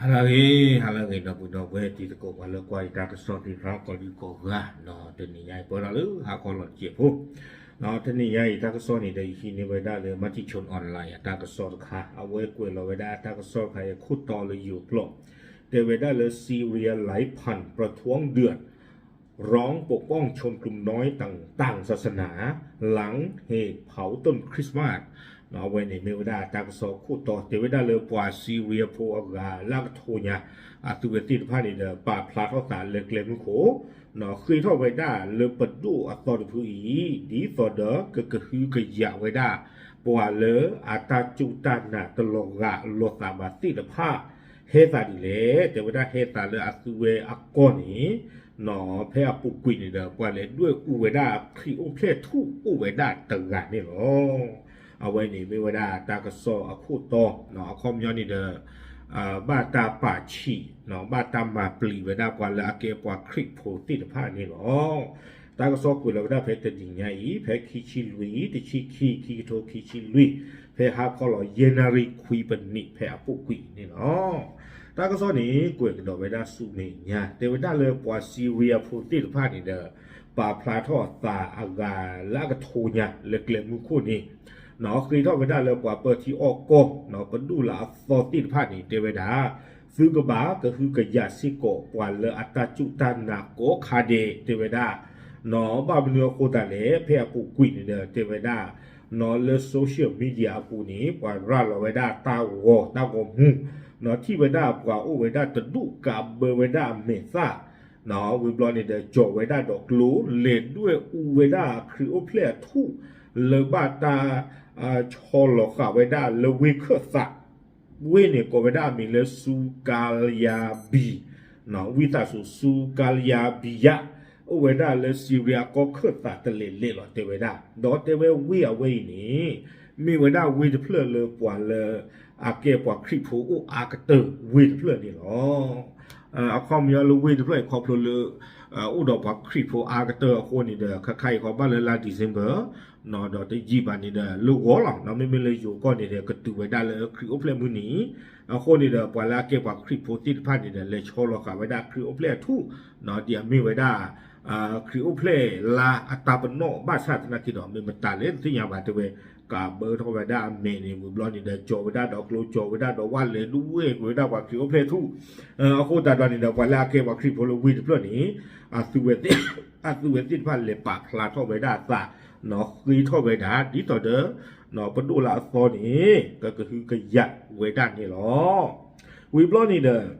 ဟါလၢအဂ့ၤ, ဟါလၢအဂ့ၤ ဒီပုၢ်ဒီဝဲၢ်တံၤသကိး ပှၤလၢကွၢ်ယတၢ်ကစီၣ်သ့ၣ်တဖၣ်ကိးဒံကိးဂၤ, တနံၤညါအံၤပၢၢ်ဒီးလၢဟါခီလီၤတစဲးဖိ, တနံၤညါအံၤတၢ်ကစီၣ်န့ၣ်ဒီး ယဟံးန့ၢ်ဝဲဒၣ်လၢ Matichon Online အတၢ်ကစီၣ်တခါ, အဝဲကွဲးလီၤဝဲဒၣ်တၢ်ကစီၣ်တခါအံၤအခိၣ်တီလၢယိၤကျိာ်, တဲဝဲဒၣ်လၢ Syria လၢ ဖၣ် ประท้วงเดือด ร้องปกป้องชนกลุ่มน้อยต่างศาสนา หลังเหตุเผาต้นคริสต์มาส အဝဲန့ၣ်မ့ၢ်ဝဲဒၣ်တၢ်ကစီၣ်ခိၣ်တီ တဲဝဲဒၣ်လၢပှၤ Syria ဖိအဂၤလၢအကထိညါ အသုဝဲသ့ၣ်တဖၣ်န့ၣ်ဒီး ပာ်ဖျါထီၣ်သးလၢကျဲမုၢ်ခိၣ်, ဃ့ထီၣ်ဝဲဒၣ်လၢပဒိၣ်အသီတဖုအံၤ ဒ်သိးဒီးကကဟုကယာ်ဝဲဒၣ် ပှၤလၢအတၢ်စူၢ်တၢ်နာ်တလီၤဂာ်လိာ်သးဘၣ်သ့ၣ်တဖၣ် ဟဲသးဒ်လဲၣ်, တဲဝဲဒၣ်ဟဲသးလၢအသုဝဲအကီၢ်န့ၣ် ဖဲအပူၤကွံာ်န့ၣ်ဒီး ပှၤလဲၤဒွဲၣ်အူဝဲဒၣ်ခရံာ်အိၣ်ဖျဲၣ်ထူၣ်အိၣ်ဝဲဒၣ်တဂၤန့ၣ်လီၤ. အဝဲန့ၣ်မ့ၢ်ဝဲဒၣ်တၢ်ကစီၣ်အခိၣ်တီ, အခီပညီန့ၣ်ဒီး ဘၣ်တၢ်ပာ်ဆံး, ဘၣ်တၢ်မၤပျံၤဝဲဒၣ်ပှၤလၢအကဲပှၤခရံာ်ဖိသ့ၣ်တဖၣ်န့ၣ်လီၤ. တၢ်ကစီၣ်ကွဲးလီၤဝဲဒၣ်ဖဲတနံၤညါအံၤ ဖဲခံဆံလွံၢ် တဆံခံ ခံကထိခံဆံလွံၢ်, ဖဲဟါခီလီၤယဲၢ်နၣ်ရံၣ်ခွံပနံး ဖဲအပူၤကွံာ်န့ၣ်လီၤ. တၢ်ကစီၣ်န့ၣ် ကွဲးကဒီးဝဲဒၣ်ဆူမဲာ်ညါ တဲဝဲဒၣ်လၢပှၤ Syria ဖိသ့ၣ်တဖၣ်န့ၣ်ဒီး ပာ်ဖျါထီၣ်သးအဂၤလၢအကထိညါလၢကျဲမုၢ်ခိၣ်န့ၣ် ဃ့ထီၣ်ဝဲဒၣ်လၢပှၤပၢထံအီၣ်ကီၢ် ပဒိၣ်လၢအသီသ့ၣ်တဖၣ်န့ၣ် တဲဝဲဒၣ် သုကဘၣ်ကဟုကယာ်စ့ၢ်ကီးပှၤလၢအတၢ်စူၢ်တၢ်နာ်ကိးခါဒဲး တဲဝဲဒၣ်, ဘၣ်မနုၤအဃိသတးလဲၣ် ဖဲအပူၤကွံာ်န့ၣ်ဒီး တဲဝဲဒၣ် လၢ social media အပူၤန့ၣ် ပှၤရၤလီၤဝဲဒၣ်တၢ်ဂီၤတၢ်ဂီၤမူ, ထံၣ်ဝဲဒၣ်ပှၤအိၣ်ဝဲဒၣ်တဒူၣ်ကးဘၢဝဲဒၣ်အမဲာ်သၣ် ဝံၤဘျီန့ၣ်ဒီး ကၠီၤဝဲဒၣ်ဒီးကျိ လဲၤဒွဲၣ်အူဝဲဒၣ်ခရံာ်အိၣ်ဖျဲၣ်အထူၣ် လၢဘၣ်တၢ် ဆီလီၤဃာ်ဝဲဒၣ်လၢဝ့ၢ်ခၢၣ်သး, ဝ့ၢ်န့ၣ်ကိးဝဲဒၣ်အမံၤလၢ စူကါလယါဘံ, ဝံသးစူၤ စူကါလယါဘံယါ, အိၣ်ဝဲဒၣ်လၢ Syria ကီၢ်ခၢၣ်သးတလဲၤလဲၤလီၤ တဲဝဲဒၣ်, ဒီးတဲဝဲဝ့ၢ်အဝဲအံၤန့ၣ် မ့ၢ်ဝဲဒၣ်ဝ့ၢ်တဖျၢၣ်လၢပှၤလၢ အကဲပှၤခရံာ်ဖိအိၣ်အါကတၢၢ်ဝ့ၢ်တဖျၢၣ်န့ၣ်လီၤ. အခီပညီလၢဝ့ၢ်တဖျၢၣ်အံၤခီဖျိလၢ အိၣ်ဒီးပှၤခရံာ်ဖိအါကတၢၢ်အဃိန့ၣ်ဒီး ခါခါအံၤဃီဘၣ်လၢလါ December ဒီးတယံာ်ဘၣ်န့ၣ်ဒီး လၢဂီၤလီၤ, မ့မ့ၢ်လၢယိၤကီၢ်န့ၣ်ဒီး ကတုၤဝဲဒၣ်လၢခရံာ်အိၣ်ဖျဲၣ်မုၢ်နံၤ, အဃိန့ၣ်ဒီး ပှၤလၢအကဲပှၤခရံာ်ဖိသ့ၣ်တဖၣ်န့ၣ်ဒီး လဲၤဆီလီၤဃာ်ဝဲဒၣ်ခရံာ်အိၣ်ဖျဲၣ်အထူၣ် ဒ်အမ့ၢ်ဝဲဒၣ် ခရံာ်အိၣ်ဖျဲၣ်လါအတၢ်ပနီၣ်ဘၣ်ဆၣ်သနာ်က့ဒီး မ့ၢ်မတၤလဲၣ်တသ့ၣ်ညါဘၣ် တဲဝဲ ကးဘၢထီၣ်ဝဲဒၣ်အမဲာ်န့ၣ် ဝံၤဘျီန့ၣ်ဒီး ကၠီၤဝဲဒၣ်ဒီးကျိ ကၠီၤဝဲဒၣ်ဒီးဝၣ် လဲၤဒွဲၣ်ကွံာ်ဝဲဒၣ်ပှၤခရံာ်အိၣ်ဖျဲၣ်ထူၣ်, အဃိသတးဒီးန့ၣ်ဒီး ပှၤလၢအကဲပှၤခရံာ်ဖိလၢဝ့ၢ်တဖျၢၣ်န့ၣ် အသုဝဲသ့ၣ်တဖၣ်လဲၤပာ်ဖျါထီၣ်ဝဲဒၣ်အသး ဃ့ထီၣ်ဝဲဒၣ် ဒ်သိးဒီး ပဒိၣ်လၢအသီန့ၣ် ကကဟုကယာ်ဝဲဒၣ်န့ၣ်လီၤ. ဝံၤဘျီန့ၣ်ဒီး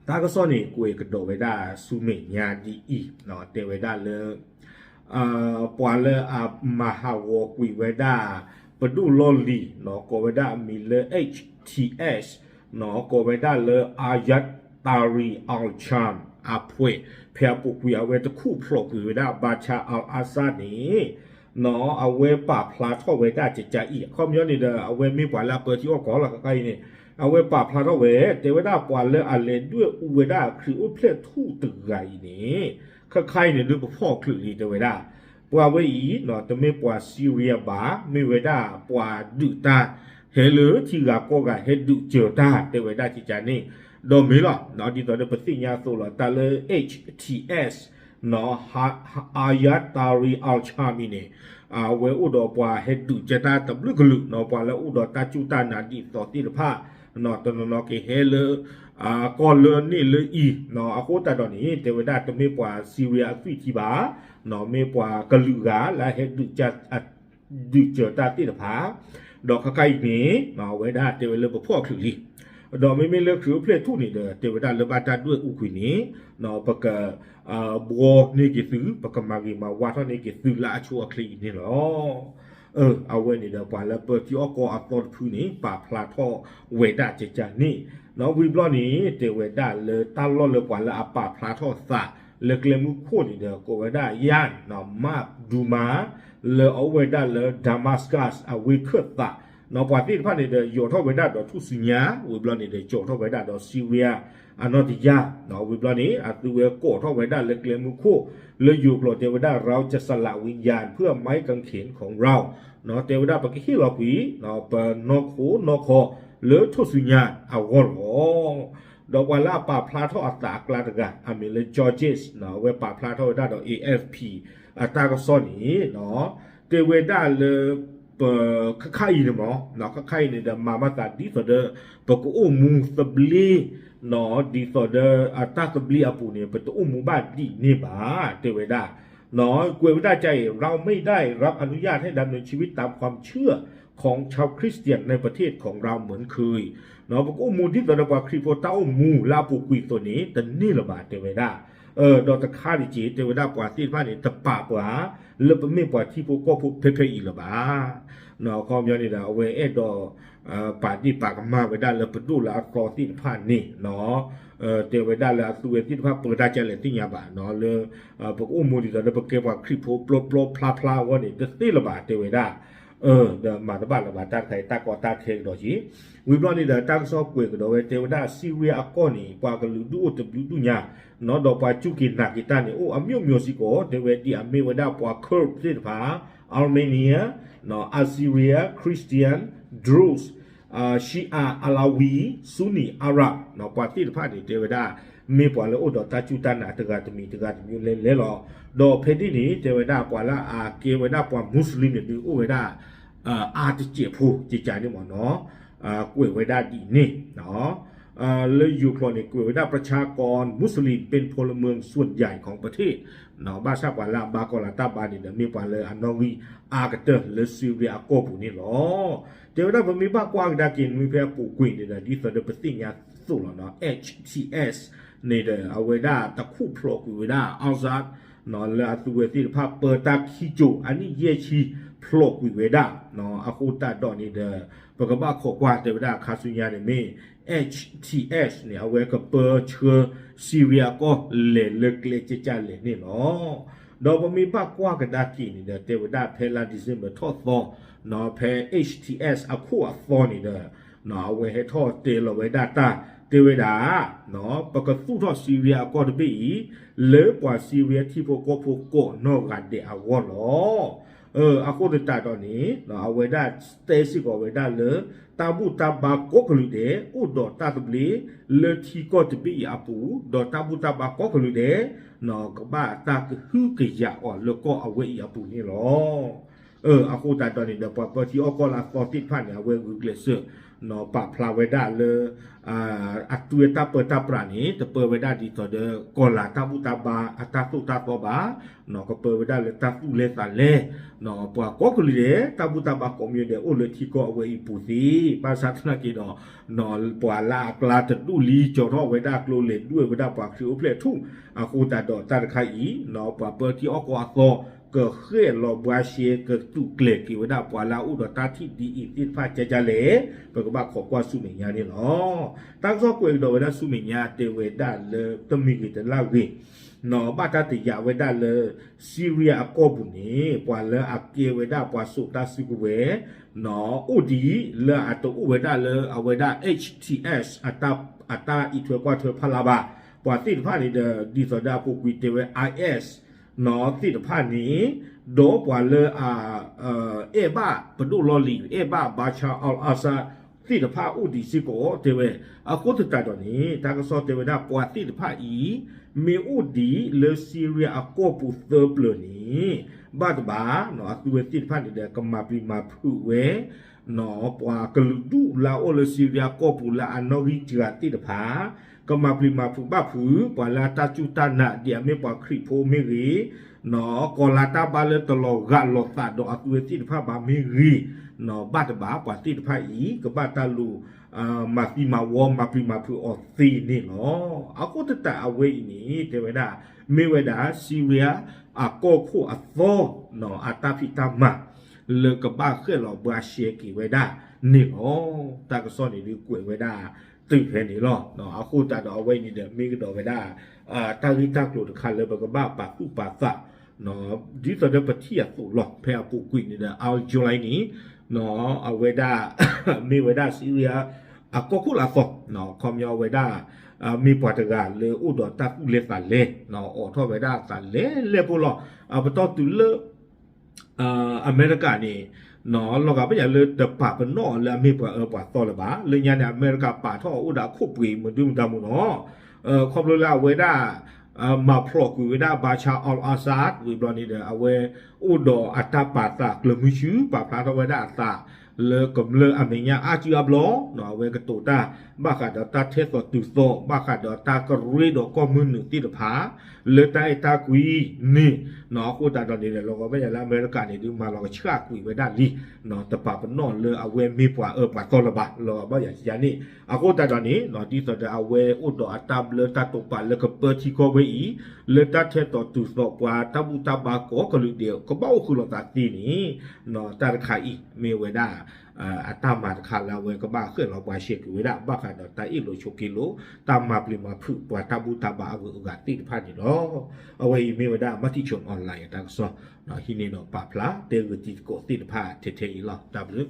တၢ်ကစီၣ်န့ၣ် ကွဲးကဒီးဝဲဒၣ်ဆူမဲာ်ညါဒ်အံၤ, တဲဝဲဒၣ်လၢ ပှၤလၢအမၤဟးဂီၤကွံာ်ဝဲဒၣ် ပဒိၣ်လီၢ်လံၤ ကိးဝဲဒၣ်အမံၤလၢ H T S ကိးဝဲဒၣ်လၢ Ayad Tahrir al-Sham အဖှဲး ဖဲအပူၤကွံာ်အဝဲတခူၣ်ဖျိးကွံာ်ဝဲဒၣ် Bashar al-Assad န့ၣ် အဝဲပာ်ဖျါထီၣ်ဝဲဒၣ်ကကးအံၤ အခီပညီန့ၣ်ဒီး အဝဲမ့ၢ်ပှၤလၢအပၢထံအီၣ်ကီၢ်လီၤ ခါခါအံၤန့ၣ် အဝဲပာ်ဖျါထီၣ်ဝဲ တဲဝဲဒၣ်ပှၤလၢအလဲၤဒွဲၣ်အူဝဲဒၣ်ခရံာ်အိၣ်ဖျဲၣ်ထူၣ်တဂၤအံၤန့ၣ် ခါခါအံၤန့ၣ် ဒုးပဖီၣ်ချုးလံ တဲဝဲဒၣ် ပှၤဝဲအံၤ တမ့ၢ်ပှၤ Syria ဘၣ် မ့ၢ်ဝဲဒၣ်ပှၤဒုးတၢ် ဟဲလၢထံဂၤကီၢ်ဂၤ ဟဲဒုးစၢၤတၢ် တဲဝဲဒၣ်ကကးန့ၣ် ဒီးမ့ၢ်လီၤ ဒ်သိးဒီးပသ့ၣ်ညါအသိးလီၤ တၢ်လၢ H T S Ayad Tahrir al-Sham အံၤန့ၣ် အဝဲအိၣ်ဒီးပှၤဟဲဒုးကဲတၢ်တဘျုးကလုာ် ပှၤလၢအိၣ်ဒီးတၢ်စူၢ်တၢ်နာ်ဒ်သိးသ့ၣ်တဖၣ် တနီၤနီၤက့ၤဟဲလၢ ကီၢ်လၢန့ၣ်လၢအံၤ အဃိသတးဒီးန့ၣ် တဲဝဲဒၣ်တမ့ၢ်ပှၤ Syria အသွံၣ်ထံဘၣ် မ့ၢ်ပှၤကလုာ်ဂၤလၢဟဲဒုး ဒုးစၢၤတၢ်သ့ၣ်တဖၣ် ဒီးခါခါအံၤန့ၣ် အဝဲဒၣ်တဲဝဲလၢပဖီၣ်ချုးလံ ဒီးမ့မ့ၢ်လၢခရံာ်အိၣ်ဖျဲၣ်ထူၣ်န့ၣ်ဒီး တဲဝဲဒၣ်လၢဘၣ်တၢ်ဒွဲၣ်အူကွံာ်န့ၣ် ပက ဘှီန့ၢ်က့ၤသု ပကမၤဂ့ၤမၤဝါထီၣ်န့ၢ်က့ၤသုလၢအဆိအချ့အံၤန့ၣ်လီၤ. အဝဲန့ၣ်ဒီးပှၤလၢပၢထံအီၣ်ကီၢ်အသီတဖုန့ၣ် ပာ်ဖျါထီၣ်ဝဲဒၣ်ကကးန့ၣ် ဝံၤဘျီန့ၣ် တဲဝဲဒၣ်လၢတၢ်လီၢ်လၢပှၤလၢအပာ်ဖျါထီၣ်သး လၢကျဲမုၢ်ခိၣ်န့ၣ်ဒီး ကိးဝဲဒၣ် Yan Maduma လၢအအိၣ်ဝဲဒၣ်လၢ Damascus အဝ့ၢ်ခၢၣ်သး ပှၤသ့ၣ်တဖၣ်န့ၣ်ဒီး ယိးထီၣ်ဝဲဒၣ်ဒီးထူၣ်စုညါ ဝံၤဘျီန့ၣ်ဒီး ကၠီးထီၣ်ဝဲဒၣ်ဒီး Syria အနီၢ်တယၢ် ဝံၤဘျီန့ၣ် အသုဝဲကိးထီၣ်ဝဲဒၣ်လၢကျဲမုၢ်ခိၣ် လၢယိၤကျိာ်တဲဝဲဒၣ် เราจะสละวิญญาณเพื่อไม้กางเขนของเรา တဲဝဲဒၣ်ပကဟ့ၣ်လီၤကွံာ် ပနီၢ်ခိနီၢ်ခီ လၢထူၣ်စုညါအဂီၢ်လီၤ. ဒီးပှၤလၢအပာ်ဖျါထီၣ်အသးအကျါတဂၤ အမံၤလၢ Georges အဝဲပာ်ဖျါထီၣ်ဝဲဒၣ်ဒီး A F P အတၢ်ကစီၣ်န့ၣ် တဲဝဲဒၣ်လၢ ပ ခါခါအံၤန့ၣ်မ့ၢ် ခါခါအံၤန့ၣ်ဒီး မၤမၤသးဒ်သိးဒီး ပကအိၣ်မူသဘျ့ ဒ်သိးဒီးအတၢ်သဘျ့အပူၤန့ၣ် ပတအိၣ်မူဘၣ်ဒ်န့ၣ်ဘၣ် တဲဝဲဒၣ် ကွဲးဝဲဒၣ်ကါအံၤ เราไม่ได้รับอนุญาตให้ดำเนินชีวิตตามความเชื่อของชาวคริสเตียนในประเทศของเราเหมือนเคย ပကအိၣ်မူဒ်သိးဒီးပှၤခရံာ်ဖိတၢ်အိၣ်မူလၢအပူၤကွံာ်အသိးန့ၣ် တန့ၢ်လၢၤဘၣ် တဲဝဲဒၣ် ဒီးတခါဒံးက့ၤ တဲဝဲဒၣ်ပှၤသ့ၣ်တဖၣ်န့ၣ် တပာ်ပှၤ လၢပမ့ၢ်ပှၤထံဖိကီၢ်ဖိဖဲဖဲအံၤလၢၤဘၣ် အခီပညီန့ၣ်ဒီး အဝဲအဲၣ်ဒိး ပာ်ဒ့ၣ်ပာ်ကမၣ်ဝဲဒၣ်လၢပဒိၣ်လၢအသီသ့ၣ်တဖၣ်န့ၣ် တဲဝဲဒၣ်လၢအသုဝဲသ့ၣ်တဖၣ်ပၢတၢ်ကလဲၣ်သ့ၣ်ညါဘၣ် လၢ ပကအိၣ်မူဒ်သိးဒီးပကဲပှၤခရံာ်ဖိပျီပျီဖျါဖျါအဂီၢ်န့ၣ် တသ့လၢၤဘၣ် တဲဝဲဒၣ် ဒီးမၤတဘၣ်လၢၤဘၣ်တၢ်တခါအံၤ တၢ်ကီတၢ်ခဲကဒီးက့ၤ ဝံၤဘျီန့ၣ်ဒီး တၢ်ကစီၣ်ကွဲးကဒီးဝဲ တဲဝဲဒၣ် Syria အကီၢ်န့ၣ် ပှၤကလုာ်ဒူၣ်အိၣ်တဘျုးဒူၣ်ညါ ဒီးပှၤစူၢ်က့ၤနာ်က့ၤတၢ်န့ၣ် အိၣ်အမျိုးမျိုးစ့ၢ်ကီး တဲဝဲဒ်အမ့ၢ်ဝဲဒၣ်ပှၤ Kurd သ့ၣ်တဖၣ် Armenia, Assyria, Christian, Druze, Shia, Alawi, Sunni, Arab ပှၤသ့ၣ်တဖၣ်န့ၣ် တဲဝဲဒၣ် မ့ၢ်ပှၤလၢအိၣ်ဒီးတၢ်စူၢ်တၢ်နာ်တဂၤတမံၤတဂၤတမံၤလဲၣ်လဲၣ်လီၤ. ဒီးဖဲဒ်န့ၣ် တဲဝဲဒၣ်ပှၤလၢအကဲဝဲဒၣ်ပှၤ Muslim န့ၣ်ဒုးအိၣ်ဝဲဒၣ် အါတစဲးဖိ ကကန့ၣ်မ့ၢ်နီၤ ကွဲးဝဲဒၣ်ဒ်န့ၣ် လၢယိၤကျိာ်န့ၣ် ကွဲးဝဲဒၣ် ประชากรมุสลิมเป็นพลเมืองส่วนใหญ่ของประเทศ ဘၣ်ဆၣ်ပှၤလၢအဘါကီၤလၤတၢ်ဘါန့ၣ်ဒီး မ့ၢ်ပှၤလၢအနီၣ်ဂံၢ်အါကတၢၢ်လၢ Syria အကီၢ်ပူၤန့ၣ်လီၤ. တဲဝဲဒၣ်ပမ့ၢ်ဘၣ်ကွၢ်ကဒါက့ၤနွံဖဲအပူၤကွံာ်န့ၣ်ဒီး ဒ်သိးဒီးပသ့ၣ်ညါသိးလီၤနီၤ H T S န့ၣ်ဒီး အဝဲဒၣ်တခူၣ်ဖျိးကွံာ်ဝဲဒၣ် Azad လၢအသုဝဲသ့ၣ်တဖၣ်ပၢတၢ်ခံကၠိၤ အနံၣ်ယဲၢ်ဆံဖျိးကွံာ်ဝဲဒၣ် အဃိသတးဒီးန့ၣ်ဒီး ပကဘၣ်ခိးကွၢ်တဲဝဲဒၣ်ခါဆူညါန့ၣ်မ့ၢ် H T S န့ၣ် အဝဲကပၢဆှၢ Syria ကီၢ်လဲၤလၢကျဲကကလဲၣ်န့ၣ်လီၤ. ဒီးပမ့ၢ်ဘၣ်ကွၢ်ကဒါက့ၤန့ၣ်ဒီး တဲဝဲဒၣ်ဖဲလါ December ထီၣ်သီ ဖဲ H T S အခိၣ်အသီန့ၣ်ဒီး အဝဲဟဲထီၣ်တဲလီၤဝဲဒၣ်တၢ် တဲဝဲဒၣ် ပကသူၣ်ထီၣ် Syria အကီၢ်တဘ့ၣ်အံၤ လၢပှၤ Syria ထံဖိကီၢ်ဖိကိးနီၢ်ဂၤဒဲးအဂီၢ်လီၤ. အဃိသတးဒီးန့ၣ် အဝဲဒၣ်တဲစ့ၢ်ကီးဝဲဒၣ်လၢ တၢ်ဘူၣ်တၢ်ဘါကိးကလုာ်ဒဲး အိၣ်ဒီးတၢ်သဘျ့ လၢထံကီၢ်တဘ့ၣ်အံၤအပူၤ ဒီးတၢ်ဘူၣ်တၢ်ဘါကိးကလုာ်ဒဲး ကဘၣ်တၢ်ကဟုကယာ်အီၤလၢကီၢ်အဝဲအံၤအပူၤန့ၣ်လီၤ. အဃိသတးဒီးန့ၣ်ဒီး ပှၤပၢထံအီၣ်ကီၢ်လၢအသီသ့ၣ်တဖၣ်န့ၣ် အဝဲဂုာ်ကျဲးစၢး ပာ်ဖျါဝဲဒၣ်လၢ အသုဝဲတၢ်ပၢတၢ်ပြးန့ၣ် တပၢဝဲဒၣ်ဒ်သိးဒီး ကီၤလၤတၢ်ဘူၣ်တၢ်ဘါအတၢ်သိၣ်တၢ်သီဘၣ်, ကပၢဝဲဒၣ်လၢတၢ်သူၣ်လဲသးလဲ, ပှၤကိးကလုာ်ဒဲး တၢ်ဘူၣ်တၢ်ဘါကိးမံၤဒဲး အိၣ်လၢထံကီၢ်အဝဲအံၤပူၤသ့, ဘၣ်ဆၣ်သနာ်က့ဒီး ပှၤလၢအကျါတဒူၣ်လံ ကၠီထီၣ်ဝဲဒၣ်ကျိလဲၤဒွဲၣ်ဝဲဒၣ်ပှၤခရံာ်အိၣ်ဖျဲၣ်ထူၣ်, အဃိသတးဒီးတၢ်တခါအံၤ ပှၤပၢထံအီၣ်ကီၢ်အသီ ကဃဲၣ်လီၤဘှါရှဲ ကတူၢ်ကျဲၤက့ၤဝဲဒၣ်ပှၤလၢအအိၣ်ဒီးတၢ်ထံၣ်ဒ်အံၤသ့ၣ်တဖၣ်ကကလဲၣ်, ပကဘၣ်ခိးကွၢ်ဆူမဲာ်ညါန့ၣ်လီၤ. တၢ်ကစီၣ်ကွဲးကဒီးဝဲဒၣ်ဆူမဲာ်ညါ တဲဝဲဒၣ်လၢတမံၤဂ့ၤတလၢ်ဂ့ၤ ဘၣ်တၢ်တယာ်ဝဲဒၣ်လၢ Syria အကီၢ်ပူၤန့ၣ် ပှၤလၢအကဲဝဲဒၣ်ပှၤစိာ်တၢ်စုကဝဲၤ အိၣ်ဒံးလၢအတအိၣ်ဝဲဒၣ်လၢအဝဲဒၣ် H T S အတၢ်အံးထွဲကွၢ်ထွဲဖးလၢ်ဘၣ်, ပှၤသ့ၣ်တဖၣ်န့ၣ်ဒီး ဒ်သိးဒီးအပူၤကွံာ်တဲဝဲ I S သ့ၣ်တဖၣ်န့ၣ်, ဒီးပှၤလၢအ အဲၣ်ဘၣ်ပဒိၣ်လီၢ်လံၤ အဲၣ်ဘၣ် Bashar al-Assad သ့ၣ်တဖၣ်အိၣ်ဒံးစ့ၢ်ကီး တဲဝဲ. အဃိသတးဒီးန့ၣ် တၢ်ကစီၣ်တဲဝဲဒၣ်ပှၤသ့ၣ်တဖၣ်အံၤ မ့ၢ်အိၣ်ဒံးလၢ Syria အကီၢ်ပူၤသၢပျၢၤန့ၣ် ဘၣ်တဘၣ် အသုဝဲသ့ၣ်တဖၣ်န့ၣ်ဒီး ကမၤပျံၤမၤဖုးဝဲ ပှၤကလုာ်ဒူၣ်လၢအအိၣ်လၢ Syria ကီၢ်ပူၤလၢအနီၣ်ဂံၢ်စှၤသ့ၣ်တဖၣ် ကမၤပျံၤမၤဖုးဘၣ်ဖုး ပှၤလၢအတၢ်စူၢ်တၢ်နာ် ဒ်အမ့ၢ်ပှၤခရံာ်ဖိမ့ၢ်ဂ့ၤ, ကီၤလၤတၢ်ဘါလၢတလီၤဂာ်လီၤသးဒီးအသုဝဲသ့ၣ်တဖၣ်ဘၣ်မ့ၢ်ဂ့ၤ, ဘၣ်တဘၣ်ပှၤသ့ၣ်တဖၣ်အံၤ ကဘၣ်တၢ်လူၤ မၤသံမၤဝီ မၤပျံၤမၤဖုးအီၤသ့န့ၣ်လီၤ. အဃိသတးအဝဲအံၤန့ၣ် တဲဝဲဒၣ် မ့ၢ်ဝဲဒၣ် Syria အကီၢ်ခိၣ်အသီ အတၢ်ဖံးတၢ်မၤ လၢကဘၣ်ဃဲၣ်လီၤဘှါရှဲက့ၤဝဲဒၣ်န့ၣ်လီၤ. တၢ်ကစီၣ်န့ၣ်ဒုးကွဲးဝဲဒၣ်တုၤဖဲန့ၣ်လီၤ. အဃိသတးဒီးအဝဲအံၤန့ၣ်ဒီး မ့ၢ်ကဒီးဝဲဒၣ် တၢ်ဂ့ၢ်တၢ်ကျိၤတခါလၢပကဘၣ်ပာ်သူၣ်ပာ်သး ဒ်သိးဒီးပထံၣ်အသိးလီၤ. ဖဲအပူၤကွံာ်န့ၣ်ဒီး Al July န့ၣ် အဝဲဒၣ် မ့ၢ်ဝဲဒၣ် Syria အကီၢ်ခိၣ်လၢအသီ, ခီပညီဝဲဒၣ် မ့ၢ်ပှၤတဂၤလၢအိၣ်ဒီးတၢ်သူၣ်လဲသးလဲ, အိးထီၣ်ဝဲဒၣ်သးလဲလဲၣ်ဖိလီၤ. ပတီၢ်တုၤလၢ အမဲရကၤန့ၣ် လီၤဂာ်ဘၣ်ယၤလၢတပာ်ပနီၣ်အီၤလၢအမ့ၢ်ပှၤအၢပှၤသီလၢၤဘၣ်. လၢညါန့ၣ် အမဲရကၤပာ်ထီၣ်အအိၣ်ဒီးအခိၣ်ပှ့ၤမနုၤမတၤမူနီၤ, ခီဖျိလၢအဝဲဒၣ် မၤဖျိးကွံာ်ဝဲဒၣ် Bashar al-Assad ဝံၤဘျီန့ၣ်ဒီး အဝဲအိၣ်ဒီးအတၢ်ပာ်သးကျၢၤမုဆူ ပာ်ဖျါထီၣ်ဝဲဒၣ်အသး လၢကမျၢၢ်အမဲာ်ညါအါစုအါဘျီ, အဝဲကတိၤတၢ်ဘၣ်ဃးဒီးတၢ်ထဲသိးတုၤသိး ဘၣ်ဃးဒီးတၢ်ကရ့ဒီးကီၢ်မုၢ်နုာ်သ့ၣ်တဖၣ် လၢတၢ်အဲၣ်တၢ်ကွံန့ၣ်, အဃိသတးဒီးန့ၣ် လီၤဂာ်ဘၣ်ယၤလၢအမဲရကၤန့ၣ် ဒုးမၤလီၤကဆှၣ်ကွံာ်ဝဲဒၣ်လံ တပာ်ပနီၣ်လၢအဝဲမ့ၢ်ပှၤအၢပှၤသီလၢၤဘၣ် လီၤဂာ်ဘၣ်ယၤန့ၣ်. အဃိသတးဒီးန့ၣ် ဒ်သိးဒီးအဝဲအိၣ်ဒီးအတၢ်ဘျၢတၢ်တိာ်ပာ်လၢကပၢထံကီၢ်ဝဲအံၤ လၢတၢ်ထဲသိးတုၤသိးပှၤတၢ်ဘူၣ်တၢ်ဘါကိးကလုာ်ဒဲး ကဘၣ်အိၣ်ဃုာ်လိာ်သးသ့န့ၣ်, တၢ်တခါအံၤ မ့ၢ်ဝဲဒၣ် အတၢ်မၤတခါလၢအဝဲကဘၣ်ဃဲၣ်လီၤပှၤရှဲကွံာ်ဝဲဒၣ် ဘၣ်ဃးဒီးတၢ်အ့ၣ်လိာ်ဆိးက့လိာ် တၢ်မၤပျံၤမၤဖုးပှၤတၢ်ဘူၣ်တၢ်ဘါအဂုၤအဂၤသ့ၣ်တဖၣ်န့ၣ်လီၤ. အဝဲအံၤမ့ၢ်ဝဲဒၣ် မၤထံၣ်ဆိ online အတၢ်ကစီၣ် ဟံးန့ၢ်ဒီးပာ်ဖျါတဲဂုာ်တံၤသကိးသ့ၣ်တဖၣ်ထဲထဲအံၤလီၤ. တၢ်ဘျုး